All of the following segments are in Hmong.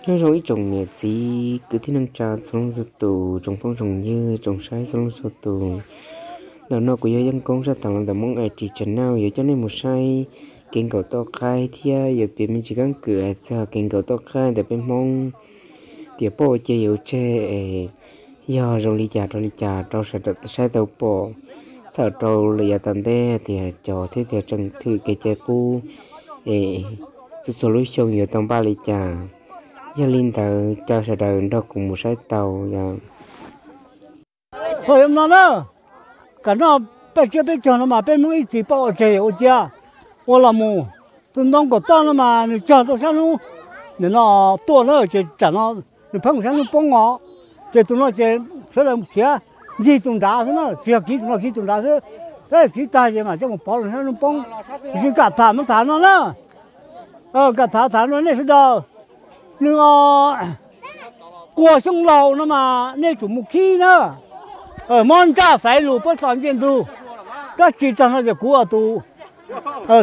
Nyob zoo ib tsoom niam txiv kwv tij neej tsa txhua leej txhua tus, tsoom phooj tsoom ywg tsoom saib txhua leej txhua tus. Ntawm no kuv yog Yeej Koob sab tham los ntawm Hmoob Ai Ris Channel yuav coj nej mus saib kev nkaum toj qaib thiab yuav piav me ntsis keeb kwm hais txog kev nkaum toj qaib ntawm peb Hmoob tias poj ua ciav yawm ua tseg es yog zoo li cas rau li cas rau sawv daws saib tau pom, txhawm rau lawm yav tom ntej tias cov thiab tias tseem thwm kev cai qub es txhua txhua lub xyoo yuav tau npaj li cas. Yog li ntawd caw sawv daws nrog kuv mus saib tau yom. Txog no na, kam noj peb tsiab peb caug no mas peb Hmoob ib txhis poj ua tseg yawm ua ciav ua los mus. Tus ntoo kom toj no mas nws cog rau sab hnub nim no tuaj na ces tsam no nws pheej mus sab hnub poob os. Ces tus no ces sawv daws khiav ncig tus nrad xwb na, tsis yog kiv tus no kiv tus nrad xwb. Sawv daws kiv tag ces mam coj mus pov rau sab hnub poob. Tiam sis kam tham mas tham no na, kam tham tham rau nej sawv daws. Nws os, quas xyoo laus no mas nej tsum mus khib na. Mob ntsaj xaiv lus puab txos ncej ntug, dab tsi tag no ces kuv tus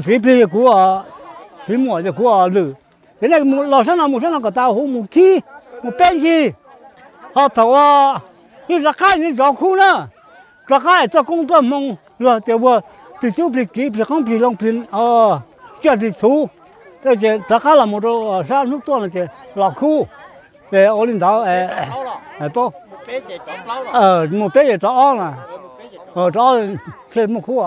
txiv plig ces kuv, txiv muam ces kuv lwm. Ces nej los sab no mus sab no kom tas huv mus khib, mus peb ncig. Ho thaum ua, nej rov qab nej zov khub na, rov qab es txoj koob txoj hmoo luag tias ua plig cub plig kiv plig qoob plig loo plig tsiaj plig txhuv, ces rov qab los mus rau sab hnub tuaj no ces los khub. Ces ua li ntawd, mus peb ces rov ob na, rov ob thiaj muaj khub.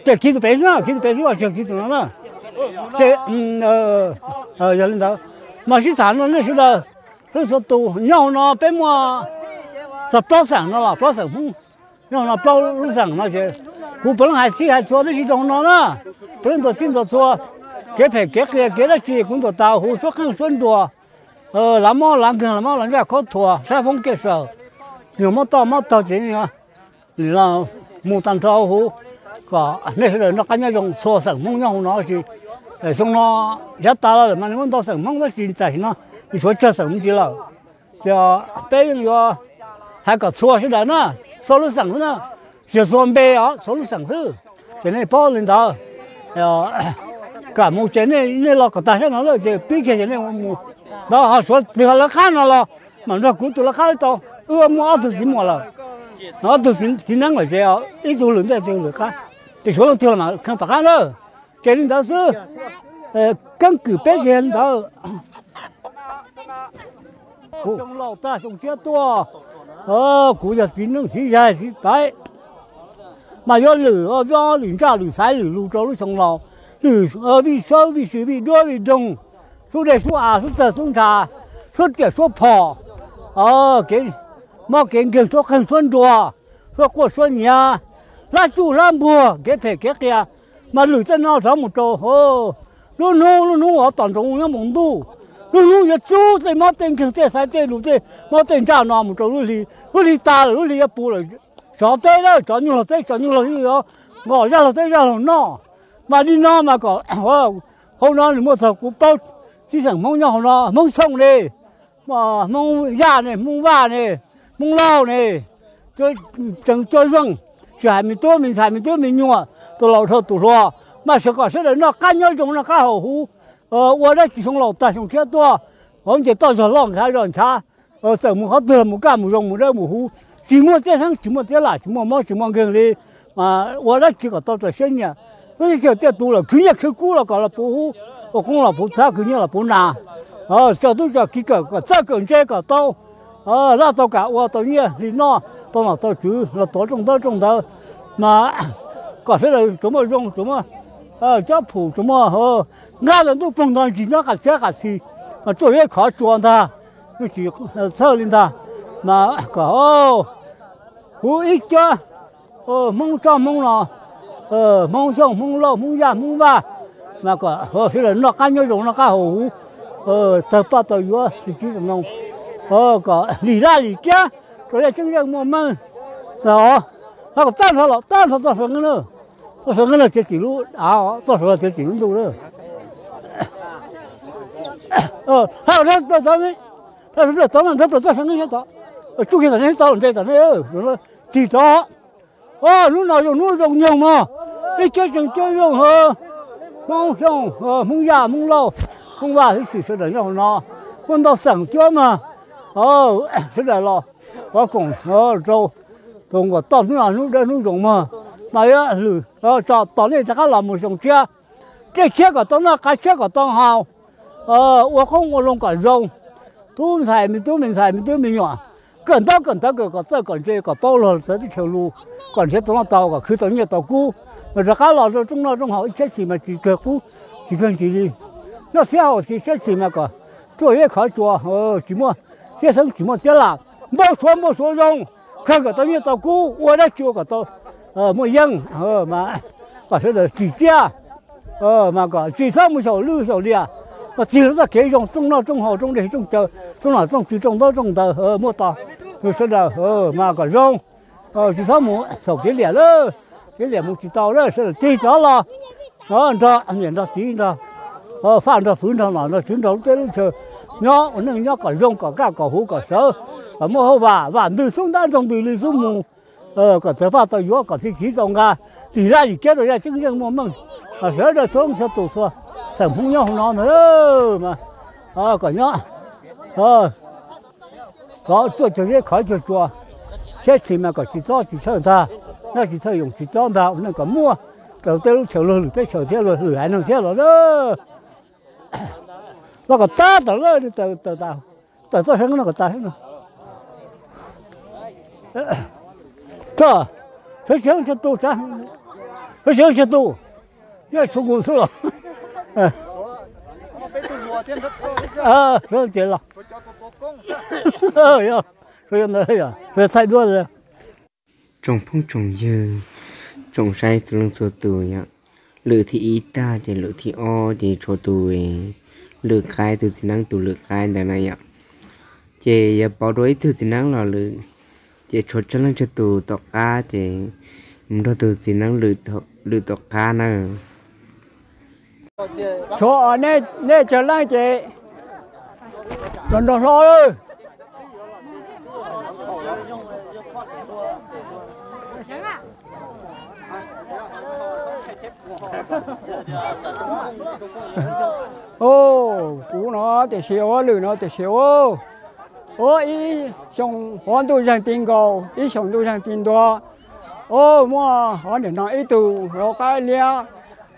Ces kiv tus pem xwb na, kiv tus pem xwb, tsis kiv tus no na. Ces yog li ntawd mas sib tham no nej sawv daws, txhua txhua tus nyob hauv no peb muaj txog plaub xeem no los plaub xeem Hmoob nyob hauv no plaub lub xeem no ces kuv puav leej hais txhij hais txhua tib si rau hauv no na. Puav leej ntuas txhij ntuas txhua, kev phem kev qias kev dab tsi kuv ntuas tas huv suab qeej suab nruas, lav mob lav nkeeg lav mob lav ntsaj khob thuas sab foob kiaj saws, nyuag mob toj mob taug ces mus tag nrho huv, kom nej sawv daws noj qab nyob zoo txhua xeem Hmoob nyob hauv no sis. Xyoo no yav tas los lawm mas nws muaj ntau xeem Hmoob tab sis tam sim no nws tshuav tsawg xeem me ntsis lawm. Ces peb yeej yuav hais kom txhua sawv daws na, txhua lub xeem xwb na, tsis yog txhua npe os, txhua lub xeem xwb. Ces nej paub li ntawd, kam mus ces nej los kom tag sab no lawm ces pib kiag ces nej mus. Ntawd ho suav twg ho lawv qab no los mam nrog kuv tus lawv qab tau. Wb muaj ob tug txiv muam lawm, ob tug txiv neeb lawm ces ib tug lwm ntej ib tug lwm qab, ces suav leej twg los mam kheej tom qab na. Ces li ntawd xwb, keeb kwm peb ces li ntawd. Xyoo laus tag xyoo tshiab tuaj, kuv yog txiv neeb txiv yaig txiv paiv, mas yuav lwm, yuav lwm ntsaj lwm xaiv lwm lus rau lub xyoo laus, lwm vij sawb vij sw vij duab vij doog, xub dej xub av xub tawg xub ntsha, suab riam suab phom, kev mob kev nkeeg suab qeeg suab nruas, suab quaj suab nyiav, hlab tsuj hlab npuag kev phem kev qias, mas lwm tej no rov mus rau lub hnub, lub hnub uas tom nroos nyob mus ntuj, lub hnub yuav tsub tej mob tej nkeeg tej xaiv tej lus tej mob tej ntsaj no mus rau lub hli, lub hli tas lawm lub hli yuav puv lawm, tsov teb lawm tsov nyuj laug teb tsov nyuj laug yuav nqos zaj laug teb zaj laug noj. Mas li no mas kom hauv no nws muaj txog kuv plaub tsib xeem Hmoob nyob hauv no, Hmoob Xyooj ne, Hmoob Yaj ne, Hmoob Vaj ne, Hmoob Lauj ne, tseem cua zoo, tsis hais me tub me ntxhais me tub me nyuam, tus laus dhau tus hluas, mas sawv kom sawv daws noj qab nyob zoo noj qab haus huv, ua dab tsi xyoo laus tag xyoo tshiab tuaj, hauv nce toj zog loj nchav zog nchav, txawm mus qhov twg los mus kaj mus zoo mus dawb mus huv, tsis muaj txiab xeeb tsis muaj txiab lam tsis muaj mob tsis muaj nkeeg li, ua dab tsi kom tau txaus siab nyiam. Lub teb chaws tiaj tus lawm khwv nyiaj khwv kub los kom los puv huv, ua qoob los puv txhab khwv nyiaj los puv nas, tso tub tso kiv kawm kom txawj kawm ntse kom tau, laj tau kam ua tau nyiaj hli noj tau nom tau tswv los tuav rooj ntaub rooj ntawv, mas kom sawv daws tsuas muaj zoo tsuas muaj cob phum tsuas muaj nqaj ntawm ntuj ploog ntog ntsis nyob qab txhiab qab txhis, mas tsuaj zeb khov tsua ntag, tsis txhawj li ntag, mas kom huv ib cuab Hmoob tsob Hmoob no, Hmoob Xyooj Hmoob Lauj Hmoob Yaj Hmoob Vaj, mas kom sawv daws noj qab nyob zoo noj qab haus huv, tawg paj tawg yuav txiv txiv tau noo, kom lim laj lim kiab rau yaj ceeb yeej muaj meej. Ho kom tag nrho los tag nrho txoj hlua nqeeb na, txoj hlua nqeeb no txiav txim lub av, txoj hlua txiav txim lub ntuj na. Hab plaws tod, hab plaws tod, nrhab plaws txoj hlua nqeeb tod, tsuj kiag tom nej tod los nte tom nej, tig tod. Hnub no zoo hnub zoo nyoog mog, ib cuab tseem cuab zoo, Hmoob Xyooj Hmoob Yaj Hmoob Lauj, Koob Vaj tib si sawv daws nyob hauv no, muaj ntau xeem cuab mog. Sawv daws los ua koom rau tus nkaus toj hnub no hnub dawb hnub zoo mog, mas yuav lwm tso tos nej rov qab los mus xyoo tshiab, dej tshiab kom tau noj, qav tshiab kom tau haus, ua qoob ua loo kom zoo. Tub ntxhais me tub me ntxhais me tub me nyuam, kawm ntaub kawm ntawv kawm kom txawj kom ntse kom paub luag txawv teb chaws lus, kom nrhiav tau noj tau kom khwv tau nyiaj tau kub, mas rov qab los rau rooj noj rooj haus ib chim mas tsis kawg qub tsis kawg ntsis li. Noj siab haus siab tsis mas kom ruaj zeb khov tsua, tsis muaj txiab xeeb tsis muaj txiab lam, npau suav npau suav zoo, kawg kom tau nyiaj tau kub, ua dab tsi ua kom tau muaj yeej, mas kom sawv daws tsim txiaj, mas kom tsis txhob mus xyaum lwj xyaum liam, mas txig rau txoj kev zoo, rooj noj rooj haus, rooj dej rooj cawv, rooj nom rooj tswv, rooj ntaub rooj ntawv, muaj tau rau sawv daws, mas kom zoo. Tsis txhob mus xyaum kev liam lawm, kev liam mus tsis tau lawm, sawv daws tig rov los nrog niam nrog txiv nrog faj nrog fwv nrog nom nrog tswv nrog lub teb lub chaw nyob ua neej nyob kom zoo kom kaj kom huv kom sawv, kom muaj hauj vam vam ntws xub ntab nrog ntws li xub mus, kom txawg faj tau yuav, kom txiv txiv tau nqa, lim laj lim kiab rau yaj ceeb yeej muaj meej, kom sawv daws txhua leej txhua tus txhua xeem Hmoob nyob hauv no ntag mas kom nyob, kom ruaj cuag zeb khov cuag tsua, siab tsis mas kom tsis txob tsis txhawj ntag, nyob tsis txhawj yoom tsis txob ntag, ua neej kom muaj rau tej lub chaw luag lwm teb chaws thiab luag lwm haiv neeg thiab los na. Los kom tab tom lawm, tawm txoj seeb no kom tas seeb no. Tso, sawv tsev leej tsev tus, sawv tsev leej tsev tus, nyob tshuav kuv xwb los. Sawv tsev los, sawv ntawd, sawv thaij duab. Tsoom phooj tsoom ywg, tsoom saib txhua leej txhua tus yom, lwm thib ib tag ces lwm thib ob ces tshuav tus lwm qaib, tus txiv neeb tus lwm qaib ntawd na yom. Ces yuav pauv dua ib tug txiv neeb los lwm, ces tshuav tsawg leej tsawg tus tom qab ces mus nrog tus txiv neeb lwm tom qab na. Tshuav nej tsawg leej ces los nrog hlo lawm. Kuv no tiam sis ua lwm no tiam sis ua, ua ib xyoo hov ntuj zeeg ti nkaus, ib xyoo ntuj zeeg ti ntua. Ua muaj hov nim no ib tug hov qaib liab,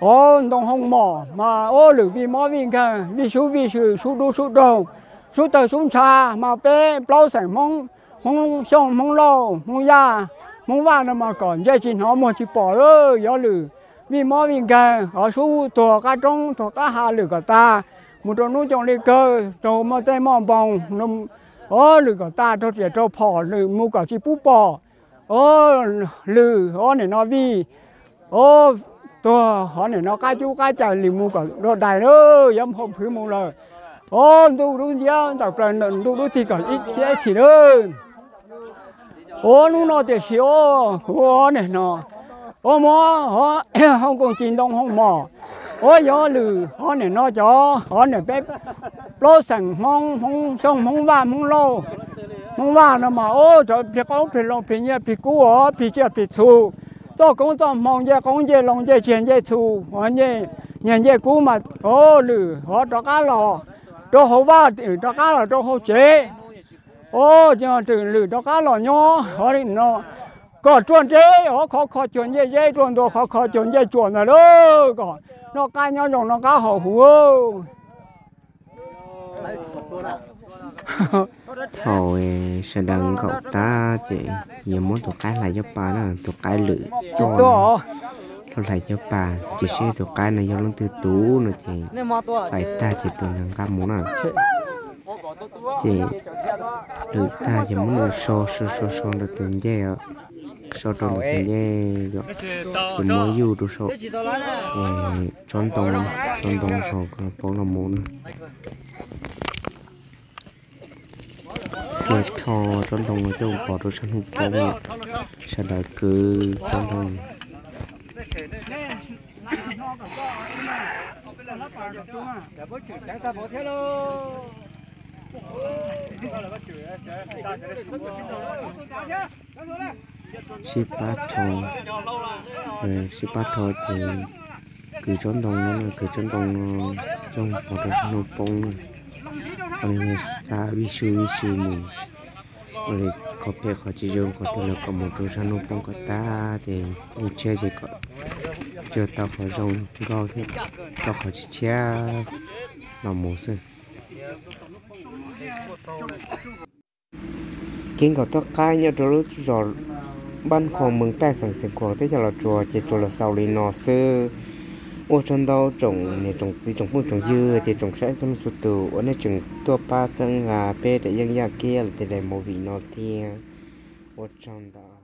hov ntoo hoo mom mas ua lwm vij mob vij nkeeg, vij sub vij sw, sub dub sub doog, sub tawg sub ntsha, mas peb plaub xeem Hmoob, Hmoob Xyooj, Hmoob Lauj, Hmoob Yaj, Hmoob Vaj no mas kom ntsej tsis hnov muag tsis pom lawm, yuav lwm vij mob vij nkeeg, hov sub tuag qab roob tuag qab hav lwm kom tag, mus rau hnub coom li kawg, rau muaj tej moj npoo, hov lwm kom tag, rau riam rau phom lwm mus kom tsis pub pom. Lwm hov nim no vij, tuag hov nim no qab cub qab cais li mus kom dua dais lawm, yuav phom phwv mus lawm. Ob ntuj dub nciab ntawm plaws, ntuj dub tig kom ib txhis lawm. Ua hnub no tiam sis ua, kuv ua nim no, ua muab hov hoo koom ci ntoo hoo mom, ua yuav lwm hov nim no cov hov nim peb plaub xeem Hmoob, Hmoob Xyooj, Hmoob Vaj, Hmoob Lauj, Hmoob Vaj no mas ua cov plig qoob plig loo plig nyiaj plig kub, plig tsiaj plig txhu, txoj koob txoj hmoo ncej qoob ncej loo ncej tsiaj ncej txhu, nyiaj ncej kub mas lwm hov rov qab los rau hauv vaj, rov qab los rau hauv tsev. Ua lwm rov qab los nyob hov no, kom ruaj nreb hov khov kho cuag ncej zeb, ruaj ntua khov kho cuag ncej tsuam ntag lauj, kom noj qab nyob zoo noj qab haus huv. Thaum sawv daws nkaum tag ces yuav muab tus qaib hlais caj pas na, tus qaib lwm tuaj, hlais caj pas ces seb tus qaib no yog leej twg tus no ces hlais tag ces tus ntawd nqa mus na. Ces lwm tag ces muab nws so so so so rau tus ncej, so rau tus ncej, ces muab yuj rau saum tsob ntoo, tsob ntoo saum pauv los mus na. Ces rho tsob ntoo no coj pov rau sab hnub poob, sawv daws kwv tsob ntoo. Sib pab rho, sib pab rho ces kwv tsob ntoo no, kwv tsob ntoo no. Coj mus rau sab hnub poob, qhov no yog xa vij sub vij sw mus, ua li qhov phem qhov tsis zoo qhov twg los kom mus rau sab hnub poob kom tag ces mus tshiab ces kom tsuag tau qhov zoo nkauj thiab, tau qhov tsis tshiab los mus xwb. Kev nkaum tuaj qaib nyob rau lub zos Npab Khuam, moos Paj, xeev Xeev Khuam, teb chaws Los Tsuas ces tsuas los xaus li no xwb. Ua tsaug ntau tsoom niam tsoom txiv tsoom phooj tsoom ywg thiab tsoom saib txhua leej txhua tus uas nej tseem tuaj pab txhawb nqa peb daim yeeb yaj kiab los tias daim movie no thiab. Ua tsaug ntau.